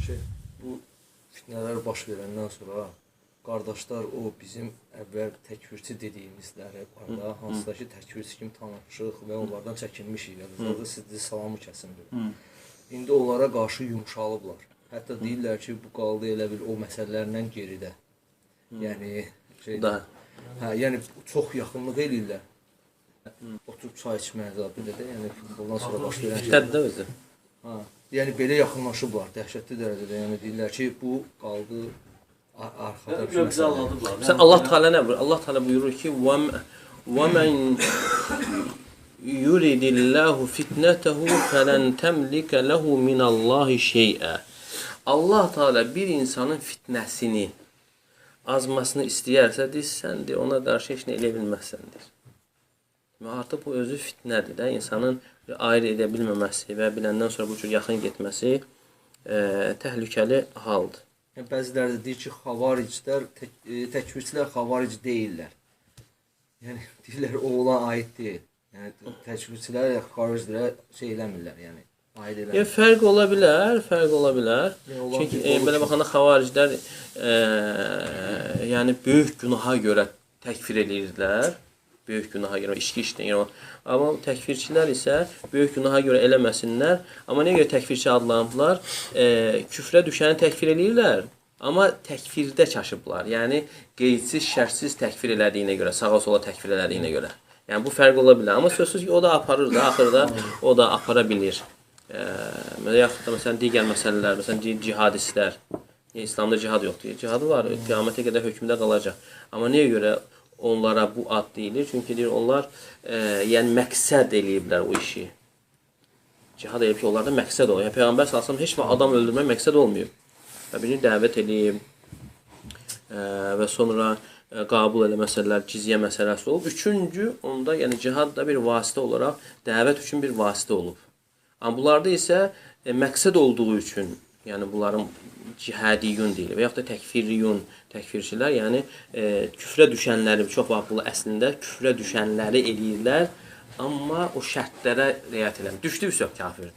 Şey, bu fitnələr baş verəndən sonra qardaşlar o bizim əvvəl təkfirçi dediyimizləri var da, hansılar ki təkfirçi kimi tanımışıq və onlardan çəkinmişik. Yəni siz salamı kəsin belə. İndi onlara qarşı yumşalıblar. Hətta deyirlər ki, bu qaldı elə bil o məsələlərlə geridə. Yəni şey Da. Hə, yəni çox yaxınlıq eləyirlər. Oturub çay içməyə də belə də, yəni futboldan sonra baş verən şey. Fitnədir də özü. Ha, yəni belə yaxınlaşıblar dəhşətli dərəcədə. Yəni deyirlər ki, bu qaldı arxada bir Yox, bizi məsələ. aldadıblar. Məsələn, Allah Teala nə buyurur? Allah Teala buyurur ki: "Və men yuridillahu fitnətehu felen temlike lehu minallahi şey'a." Allah Teala bir insanın fitnəsini, azmasını istəyərsə, deyir, sən de, ona qarşı heç nə eləyə bilməzsən, deyir. Demək, artıq bu özü fitnədir də, insanın ayrı edə bilməməsi və biləndən sonra bu cür yaxın getməsi təhlükəli haldır. Yəni bəziləri də deyir ki, xavariclər, təkfirçilər xavaric deyillər. Yəni deyirlər o ona aid deyil. Yəni təkfirçilər xariclərə şey eləmirlər, yəni aid eləmirlər. Fərq ola bilər, fərq ola bilər. Yəni, olan Çünki bir belə baxanda xavariclər yəni böyük günaha görə təkfir eləyirdilər. Böyük günaha görə içki içdən. Yəni, amma təkfirçilər isə böyük günaha görə eləməsinlər. Amma nəyə görə təkfirçi adlanıblar? Küfrə düşəni təkfir eləyirlər. Amma təkfirdə çaşıblar. Yəni qeydsiz, şərtsiz təkfir elədiyinə görə, sağa sola təkfir elədiyinə görə. Yəni bu fərq ola bilər. Amma sözsüz ki, o da aparır da, axırda o da apara bilir. Yaxud da məsələn digər məsələlər, məsələn cihadistlər. İslamda cihad yoxdur. Cihadı var, qiyamətə qədər hökmdə qalacaq. Amma nəyə görə onlara bu ad deyilir? Çünki deyir onlar yəni məqsəd eləyiblər o işi. Cihad eləyib ki, onlarda məqsəd olur. Yəni Peyğəmbər sallallahu əleyhi və səlləm heç vaxt adam öldürmək məqsəd olmayıb. Və birini dəvət eləyib və sonra qəbul elə məsələlər, cizyə məsələsi olub. Üçüncü, onda yəni cihad da bir vasitə olaraq dəvət üçün bir vasitə olub. Amma bunlarda isə məqsəd olduğu üçün, yəni bunların cihadiyun deyilir və yaxud da təkfiriyun, təkfirçilər, yəni küfrə düşənləri, çox vaxt bunlar əslində küfrə düşənləri eləyirlər, amma o şərtlərə riayət eləmir. Düşdü isə kafirdir.